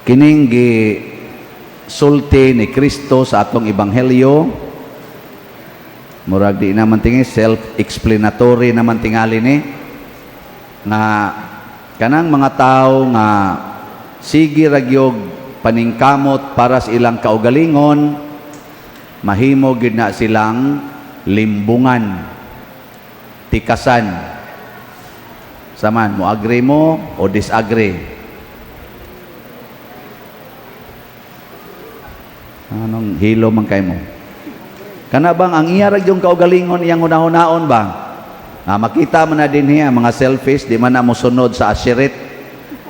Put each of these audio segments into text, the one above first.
Kining gi sulti ni Kristo sa atong ebanghelyo, murag di naman tingi self-explanatory naman tingali ni nga kanang mga tao nga sige ra gyud paningkamot para sa ilang kaugalingon, mahimo gyud na silang limbungan, tikasan. Saman mo, agree mo o disagree? Anong hilo man kay mo? Kana bang ang iya ra yung kaugalingon, iyang hunahunaon ba? Ah, makita man na din hiya mga selfish, di man na mosunod sa asherit.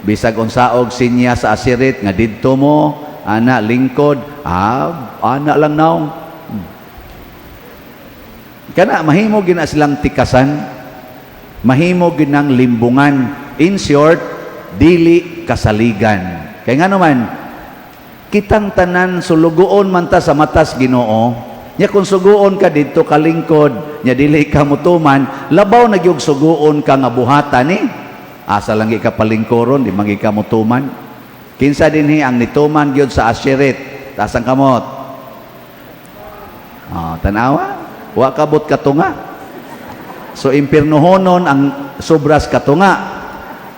Bisag unsaog sinya sa asherit nga didto mo, ana lingkod, ah, ana lang naong. Kana mahimo gina silang tikasan, mahimo ginang limbungan. In short, dili kasaligan. Kay nga naman, kitang tanan sulugoon man ta sa matas Ginoo. Nya kung suguon ka didto kalingkod, nya dili ka mutuman, labaw na gyud suguon ka nga buhatan ni. Asa lang ka palingkoron, di man ka mutuman. Kinsa dinhi ang nituman gyud sa asherit? Taas ang kamot. Oh, tanawa. Wa kabot katunga. So impiernohonon ang sobras katunga.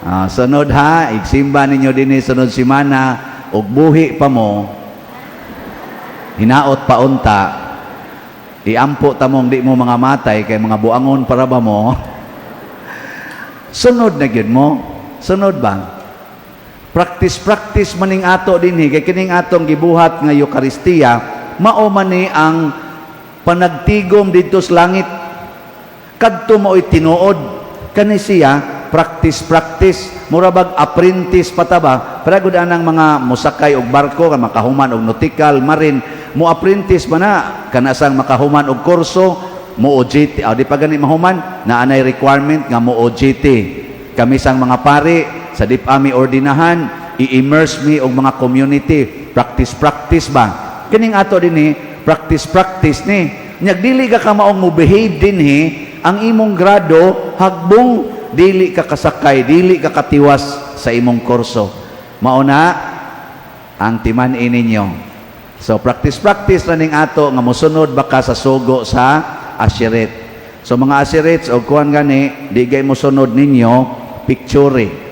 Ah, sunod ha, igsimba ninyo dinhi sunod simana og buhi pa mo. Hinaot pa unta. Iampo tamong di mo mga matay kay mga buangon para ba mo? Sunod na gyud mo. Sunod ba? Practice practice maning ato dinhi kay kining atong gibuhat nga Eukaristiya mao man ni ang panagtigom didto sa langit. Kadto mao'y tinuod. Kani siya practice practice, mura bag apprentice pa ta ba? Pero gud anang mga mosakay og barko nga makahuman og nautical marine, mo apprentice ba na kana sang makahuman og kurso mo OJT, ah, di pa gani mahuman na anay requirement nga mo OJT. Kami sang mga pari sa di pa mi ordinahan, i-immerse mi og mga community, practice practice ba. Kining ato dinhi practice practice ni. Nya dili ka kamaong mo behave dinhi, ang imong grado hagbong dili ka kasakay, dili ka katiwas sa imong kurso. Mao na ang timan-i ninyo. So practice practice ra ning ato nga mosunod baka sa sugo sa asherit. So mga asherits og kuan gani, di gay mosunod ninyo, picture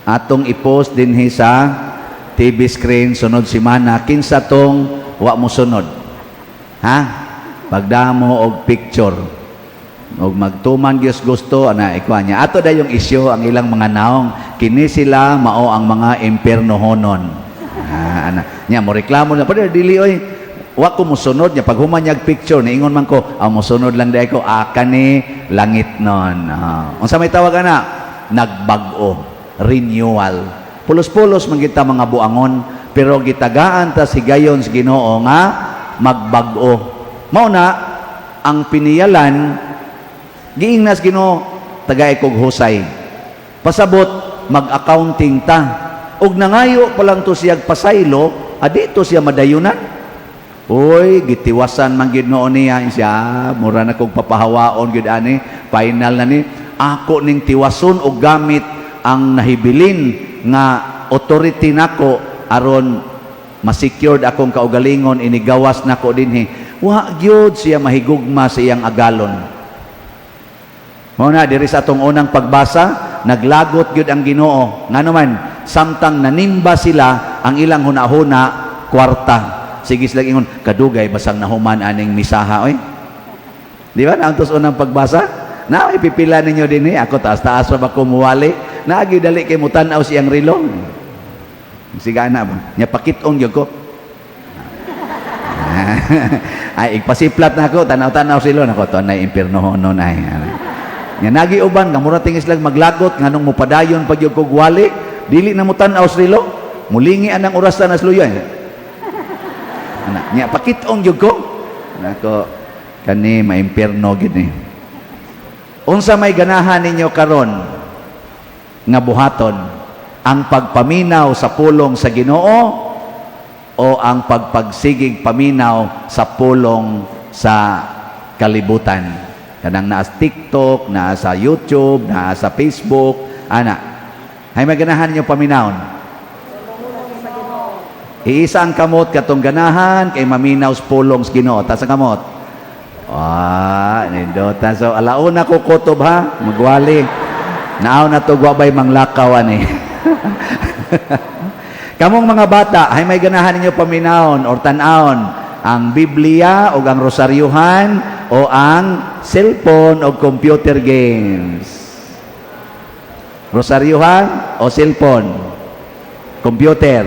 atong i-post dinhi sa TV screen sunod simana kinsa tong wa mosunod. Ha? Pagdamo og picture og magtuman Diyos gusto ana ikuha niya. Ato dayong isyu ang ilang mga naong, kini sila mao ang mga impiernohonon. Ah, ana. Nya mo reklamo na pa dili oy. Wa ko mosunod. Nya pag human niyag picture, niingon man ko, ah, mosunod lang dai ko, ah, kani langit nun. Ah. Unsa may tawag ana? Nagbag-o, renewal. Pulos-pulos man kita mga buangon, pero gitagaan ta sigayon sa Ginoo nga magbag-o. Mao na ang piniyalan, giingnas Ginoo, tagay kog husay. Pasabot mag-accounting ta. Og nangayo pa lang to siyag pasaylo, adito siya madayunan. Uy, gitiwasan man gid noon niya siya, mura na kog papahawaon gid ani, final na ni. Ako ning tiwason og gamit ang nahibilin nga authority nako aron ma-secured akong kaugalingon, inigawas nako dinhi. Wa gyud siya mahigugma sa iyang agalon. Mao na diri sa atong unang pagbasa, naglagot gyud ang Ginoo. Ngano man, samtang nanimba sila, ang ilang hunahuna kwarta. Sige sila ingon, kadugay basang nahuman aning misaha oy. Di ba? Naantos unang pagbasa? Na may pipila ninyo din eh. Ako taas-taas pa ba kumuwali? Naagi dali kay mutan-aw siyang rilo. Sige na ba? Nya pakit-on gyud ko. Ay, igpasiplat na ako, tanaw-tanaw sila nako to na impiernohonon ay. Nya nagi uban nga mura tingis lang maglagot nganong mupadayon pag gyud kog wali, dili na mo tan-aw sa rilo. Mulingi anang orasan na sluyan. Ana, nya pakit-on gyud ko. Nako kani maimpierno gyud ni. Unsa may ganahan ninyo karon nga buhaton? Ang pagpaminaw sa pulong sa Ginoo o ang pagpagsigig paminaw sa pulong sa kalibutan? Kanang naa sa TikTok, naa sa YouTube, naa sa Facebook, ana. Hay may ganahan ninyo paminawon? Iisa ang kamot katong ganahan kay maminaw sa pulong sa Ginoo. Taas ang kamot. Ah, nindota. So alauna ko kutob ha, magwali. Naaw na to bay manglakaw ani. Kamong mga bata, ay may ganahan ninyo paminawon or tan-awon ang Biblia o ang rosaryuhan o ang cellphone o computer games? Rosaryuhan o cellphone? Computer?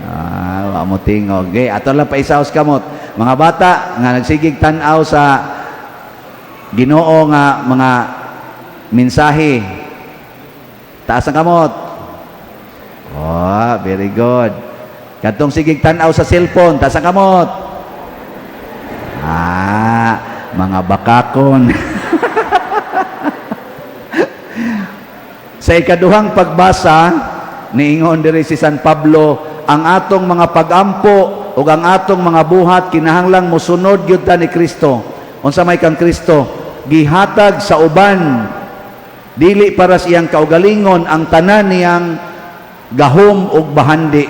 Ah, wa mo tingog. Okay, ato lang paisaos kamot. Mga bata nga nagsigig tan-aw sa Ginoo nga mga mensahe. Taas ang kamot. Oh, very good. Katong sigig tan-aw sa cellphone, taas ang kamot. Ah, mga bakakon. Sa ikaduhang pagbasa, niingon diri si San Pablo, ang atong mga pagampo ug ang atong mga buhat kinahanglang mosunod gyud ta ni Kristo. Unsa may kang Kristo? Gihatag sa uban dili para sa iyang kaugalingon ang tanan niyang gahom ug bahandi.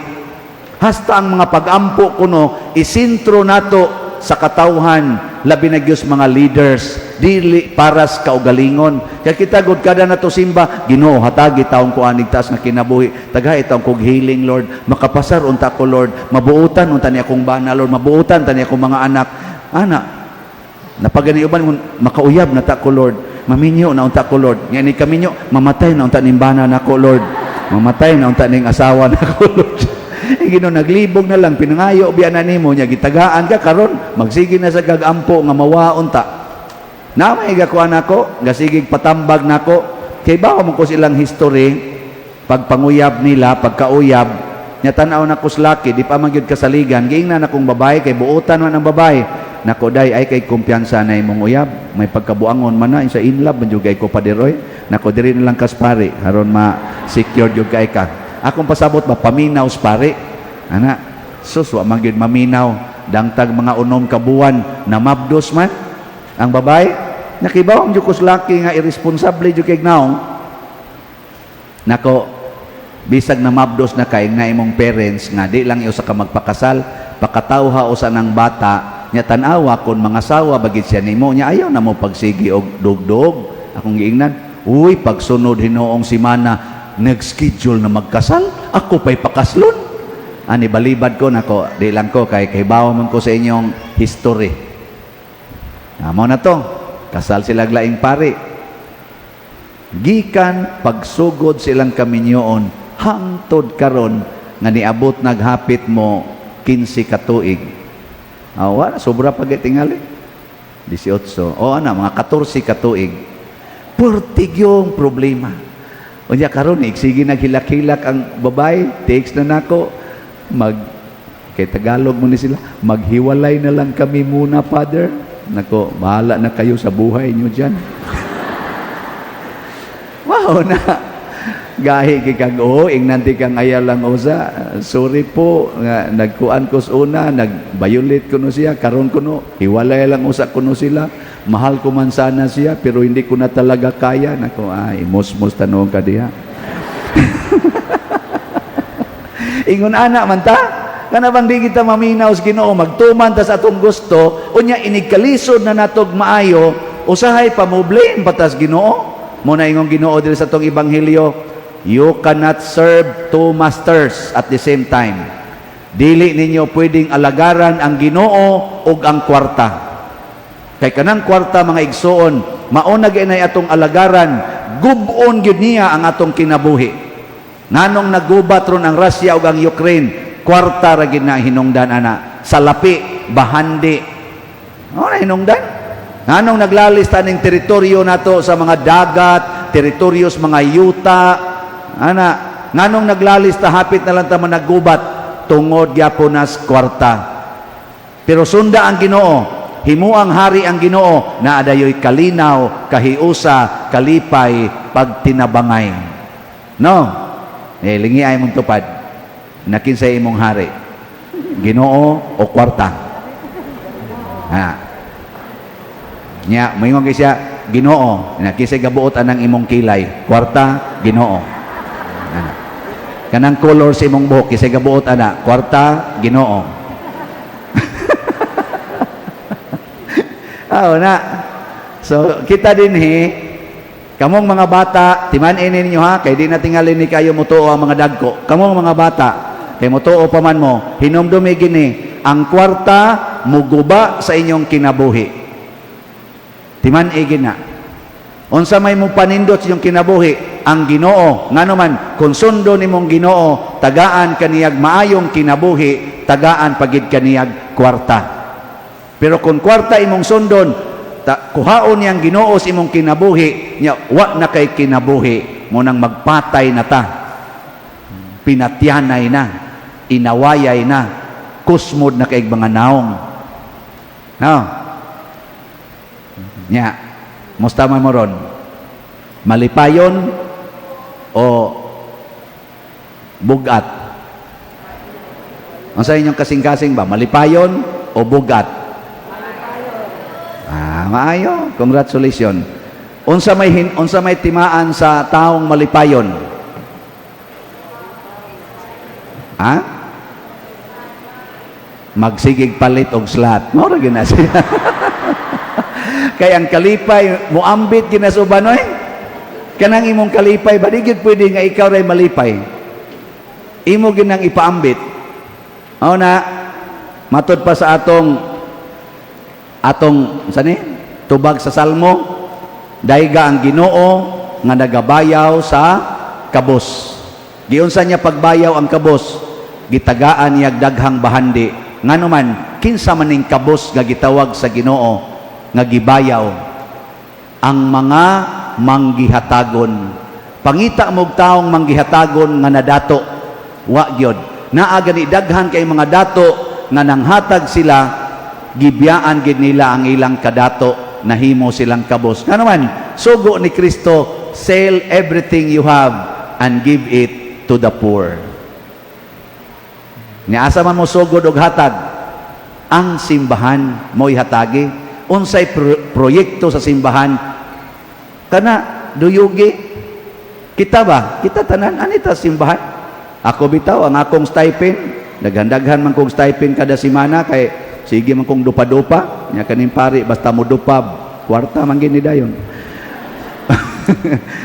Hasta ang mga pagampo kuno isintro nato sa katawhan, labi na gyud mga leaders, dili para sa kaugalingon. Kay kita gud kada nato simba, "Ginoo, hatagi taong ko anig taas nga kinabuhi, tagahi taong kog healing, Lord, makapasar unta ko, Lord, mabuotan unta ni akong bana, Lord, mabuotan ta ni akong mga anak." Ana napagani uban, "Makauyab na ta ko, Lord, maminyo na unta ko, Lord." Nga ni kaminyo, "Mamatay na unta ning bana nako, Lord, mamatay na unta ning asawa nako, Lord." Ginoo, naglibog na lang, pinangayo biya na nimo nya, gitagaan ka. Karon magsige na sa gagampo nga mawaon ta. Na may gakuan nako, gasigig patambag nako kay bawo mo ko silang history pagpanguyab nila, pagkauyab nya. Tan-aw na ko sa laki, di pa man gyud kasaligan. Giingnan akong babae kay buotan man ang babae nako, "Day, ay kay kumpiyansa na imong uyab, may pagkabuangon man na sa in love man jud kay ko paderoy nako. Diri na lang kas pare aron ma secure jud kay ka." Akong pasabot ba, paminaw sa pare ana. Sus, wa man gyud maminaw. Dangtag mga 6 ka buwan, namabdos man ang babae. Nakibaw ang jud ko sa laki nga irresponsable jud kay naong nako. Bisag namabdos na kay nga imong parents nga di lang usa ka magpakasal, pakatawha usa ng bata nya. Tan-awa kon mga sawa bagid siya nimo nya, ayaw na mo pagsigi og dugdog. Akong giingnan, "Uy, pagsunod hinoong simana nag-schedule na magkasal, ako pa'y pakaslon ani." Balibad ko nako, di lang ko kay kahibaw man ko sa inyong history. Amo na to, kasal sila laing pari. Gikan pagsugod silang kaminyoon hangtod karon nga niabot naghapit mo 15 ka tuig. Ah, wala sobra pa tingali. 18. O ana mga 14 ka tuig. Pertig yung problema. Unya karon sige naghilak-hilak ang babae, text na nako, mag kay Tagalog mo ni sila, "Maghiwalay na lang kami muna, Father." Nako, bahala na kayo sa buhay niyo diyan. Wow na. Gahi kay kag oh, ingnan ti kang ayaw lang usa. "Sorry po nga nagkuan ko sa una, nag-violate ko no siya, karon kuno hiwalay lang usa kuno sila. Mahal ko man sana siya pero hindi ko na talaga kaya." Nako, ay mosmos tanong ka diha. Ingon ana man ta. Kana bang di kita maminaw sa Ginoo, magtuman ta sa atong gusto, unya inig kalisod na natog maayo, usahay pa mo blame patas Ginoo. Mo na ingong Ginoo diri sa atong ebanghelyo, you cannot serve two masters at the same time. Dili ninyo pwedeng alagaran ang Ginoo ug ang kwarta. Kay kanang kwarta, mga igsuon, mao na gyud atong alagaran, gub-on gyud niya ang atong kinabuhi. Nganong nagubat ron ang Russia ug ang Ukraine? Kwarta ra gyud na hinungdan ana. Salapi, bahandi. Mao na hinungdan. Nganong naglalis ta ning teritoryo nato sa mga dagat, teritoryo sa mga yuta, ana, nganong naglalis ta, hapit na lang ta managubat? Tungod gyapon nas kwarta. Pero sunda ang Ginoo, himuang hari ang Ginoo, na adayoy kalinaw, kahiusa, kalipay, pagtinabangay. No? Eh, lingi ay mong tupad. Nakinsay imong hari? Ginoo o kwarta? Ha. Nya, moingon kay siya, "Ginoo." Nakinsay gabuot anang imong kilay? Kwarta, Ginoo. Ana. Kanang color sa imong buhok kisay gabuot ana, kwarta, Ginoo. Ah, na. So, kita dinhi, kamong mga bata, timan-in ninyo ha, kay di na tingali ni kayo mutuo ang mga dagko. Kamong mga bata, kay mutuo pa man mo, hinumdumi gini, ang kwarta muguba sa inyong kinabuhi. Timan-i na. Unsa may mo panindot sa inyong kinabuhi? Ang Ginoo. Ngano man, kung sundo nimong Ginoo, tagaan kaniyag maayong kinabuhi, tagaan pagid kaniyag kwarta. Pero kung kwarta imong sundon, ta, kuhaon niyang Ginoo sa imong kinabuhi, nya wa na kay kinabuhi, mo nang magpatay na ta. Pinatyanay na, inawayay na, kusmod na kay mga naong. No? Nya, musta man mo ron? Malipayon o bugat? Ang sa inyong kasing-kasing ba? Malipayon o bugat? Ah, maayo. Congratulations. Unsa may timaan sa taong malipayon? Ha? Magsigig palit og slot. Mao ra gyud na siya. Kay ang kalipay muambit gyud na sa uban oy. Kanang imong kalipay ba di gyud pwede nga ikaw ray malipay. Imo gyud nang ipaambit. Mao na matod pa sa atong sani tubag sa Salmo, dayga ang Ginoo nga nagabayaw sa kabos. Giunsa niya pagbayaw ang kabos? Gitagaan niya daghang bahandi. Ngano man, kinsa man ning kabos nga gitawag sa Ginoo nga gibayaw? Ang mga manggihatagon. Pangita mo'g taong manggihatagon nga nadato, wa gyud. Naa gani daghan kay mga dato nga nanghatag sila, gibiyaan gid nila ang ilang kadato, nahimo silang kabos. Ngano man, sugo ni Kristo, "Sell everything you have and give it to the poor." Ni asa man mo sugod og hatag? Ang simbahan mo'y hatagi. Unsay proyekto sa simbahan kana duyugi kita ba? Kita tanan anita simbahan. Ako bitaw, ang akong stipend, daghan-daghan man kong stipend kada semana kay sige man kong dupa-dupa nya. Kaning pari basta mo dupa, kwarta man gini dayon.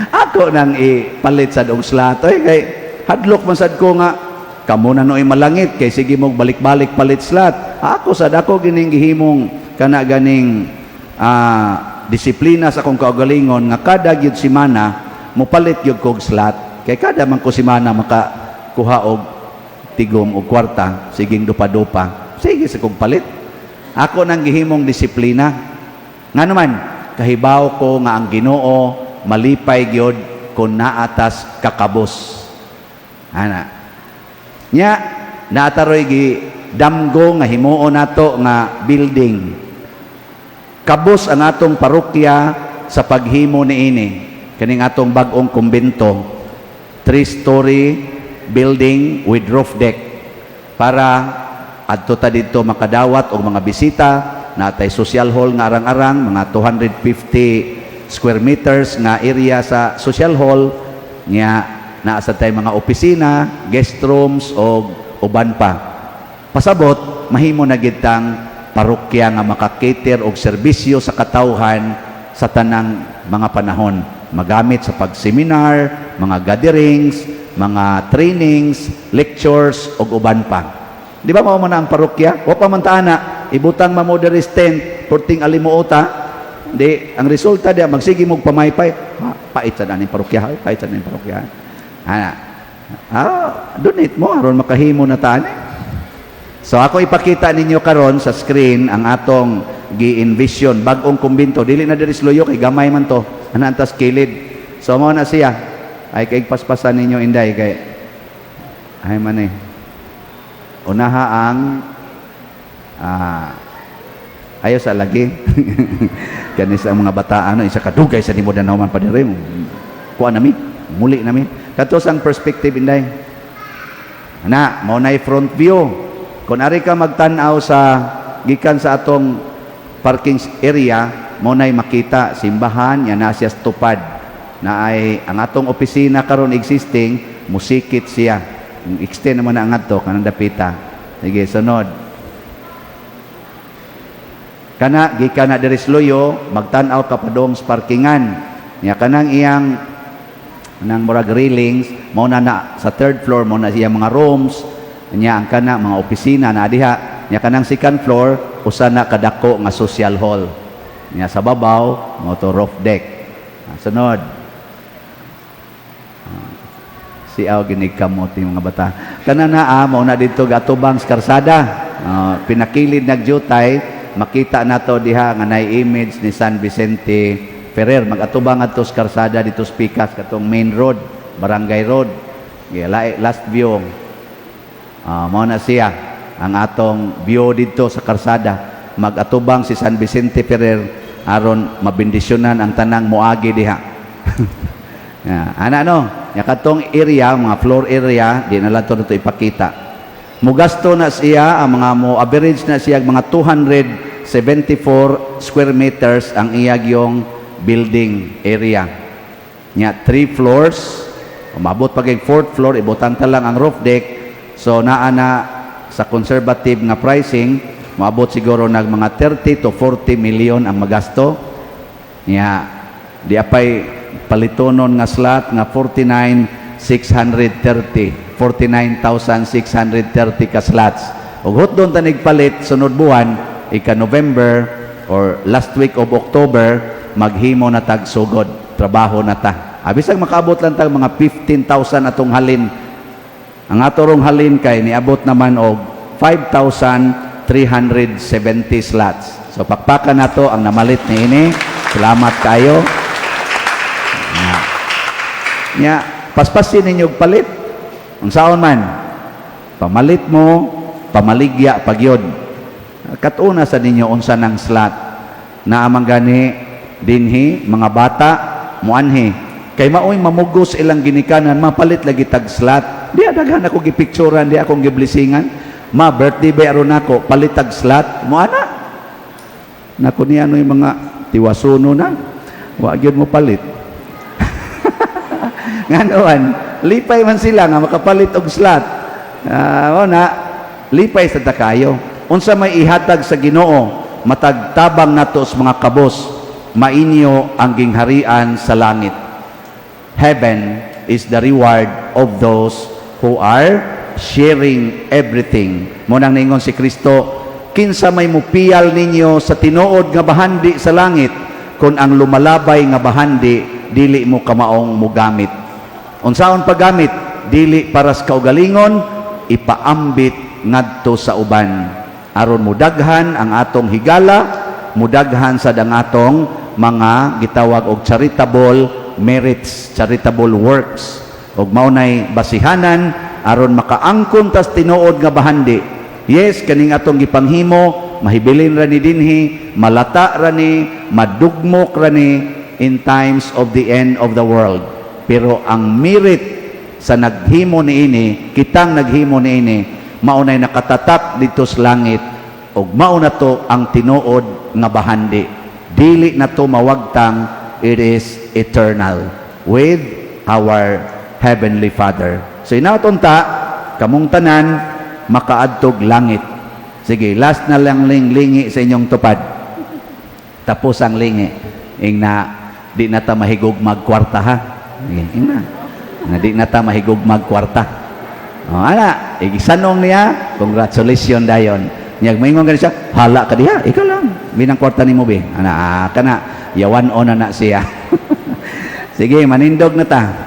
Ako nang ipalit sad og slot oy, kay hadlok man sad ko nga kamo na noy malangit kay sige mo balik-balik palit slot. Ako sad, ako gining gihimong kana ganing disiplina sa akong kaugalingon nga kada gyud semana mopalit gyud kog slot, kay kada man ko semana makakuha og tigom og kwarta, siging dupa-dupa, sige sa kong palit. Ako nang gihimong disiplina. Ngano man, kahibaw ko nga ang Ginoo malipay gyud kung naatas kakabos ana nya. Naataroy gi damgo nga himuon nato nga building. Kabos ang atong parokya sa paghimo niini, kaning atong bag-ong kumbento, three-story building with roof deck, para adto ta didto makadawat og mga bisita. Natay social hall nga arang-arang mga 250 square meters nga area sa social hall nya. Naa sa tay mga opisina, guest rooms og uban pa. Pasabot mahimo na gid tang parokya nga maka-cater og serbisyo sa katawhan sa tanang mga panahon, magamit sa pag-seminar, mga gatherings, mga trainings, lectures ug uban pa. Di ba mao man na ang parokya? Wa pa man ta ana, ibutang man mo diri tent, perting alimuota. Di ang resulta diya magsige mo pamaypay. Ha, pait sa aning parokya, ha? Pait sa aning parokya. Ana. Ah, donate mo aron makahimo na ta ani. So ako ipakita ninyo karon sa screen ang atong gi-envision bag-ong kumbinto. Dili na diri sa luyo kay gamay man to. Ana antas kilid. So mao na siya. Ay kay paspasan ninyo, inday, kay ay man eh. Unaha ang ayo sa lagi. Kani sa mga bataan, isa kadugay sa nimo danaw man pa diri. Kuha nami, muli nami. Kato ang perspective, inday. Ana, mao nay front view. Kung ari ka magtan-aw sa gikan sa atong parking area, mo nay makita simbahan nya na siya tupad. Na ay ang atong opisina karon existing, musikit siya. Extend naman na ang adto kanang dapita. Sige, sunod. Kana gikan na diri sa Luyo, magtan-aw ka padung sa parkingan. Nya kanang iyang nang murag railings mao na na sa third floor, mao na siya mga rooms. Nya ang kana mga opisina na diha. Nya kanang second floor, usa na kadako nga social hall. Nya sa babaw mao to roof deck. Ah, sunod. Ah, siaw ginig kamot yung mga bata. Kana na mao na didto gatubang sa karsada. Ah, pinakilid nagjutay, makita nato diha nga nay image ni San Vicente Ferrer. Magatubang adto sa karsada didto sa pikas, katong main road, barangay road. Last view. Ah, mao na siya ang atong view didto sa karsada. Magatubang si San Vicente Ferrer aron mabendisyonan ang tanang moagi diha. Ya, ana no, nya katong area, mga floor area, di na lang to nato ipakita. Mugasto na siya ang mga mo average na siya mga 274 square meters ang iyag yung building area. Nya three floors, umabot pa kay fourth floor, ibutan ta lang ang roof deck. So naa na sa conservative nga pricing, moabot siguro nag mga 30 to 40 million ang magasto. Nya di apay palitonon nga slot nga 49,630, 49,630 ka slots. Ug hutdon ta nigpalit sunod buwan, ika November or last week of October, maghimo na tag sugod, trabaho na ta. Abisag makaabot lang tag mga 15,000 atong halin. Ang atorong halin kay niabot naman og 5,370 slots. So pakpakan nato ang namalit niini. Salamat kayo. Nya. Nya, paspasin ninyo og palit. Unsaon man? Pamalit mo, pamaligya pagyod. Katuna sa ninyo unsa nang slot. Naa man gani dinhi mga bata muanhi. Kay maoy mamugos ilang ginikanan, mapalit lagi tag slot. Di daghan ako gipicturan, di akong giblesingan. Ma birthday ba aron nako, palit tag slot. Mo ana. Nako niya ano yung mga tiwasuno na. Wa gyud mo palit. Nganoan, lipay man sila nga makapalit og slot. Ah, na, lipay sa takayo. Unsa may ihatag sa Ginoo, matag tabang nato sa mga kabos, mainyo ang gingharian sa langit. Heaven is the reward of those who are sharing everything. Mao nang ningon si Kristo, "Kinsa may mupiyal ninyo sa tinuod nga bahandi sa langit kung ang lumalabay nga bahandi dili mo kamaong mugamit?" Unsaon paggamit? Dili para sa kaugalingon, ipaambit ngadto sa uban. Aron mudaghan ang atong higala, mudaghan sad ang atong mga gitawag og charitable merits, charitable works. Og mao nay basihanan aron makaangkon tas tinuod nga bahandi. Yes, kaning atong gipanghimo, mahibilin ra ni dinhi, malata ra ni, madugmok ra ni in times of the end of the world. Pero ang merit sa naghimo niini, kitang naghimo niini, mao nay nakatatak didto sa langit ug mao na to ang tinuod nga bahandi. Dili na to mawagtang, it is eternal with our heavenly Father. So hinaot unta kamong tanan makaadtog langit. Sige, last na lang ling lingi sa inyong tupad. Tapos ang lingi. Ing na di na ta mahigog magkwarta ha. Sige, ing na. Na di na ta mahigog magkwarta. Oh, ana, igisanong niya, congratulations dayon. Niya maingon gani siya, "Hala ka diha, ikaw lang. Binang kwarta nimo be." Ana, ah, kana yawan on na na siya. Sige, manindog na ta.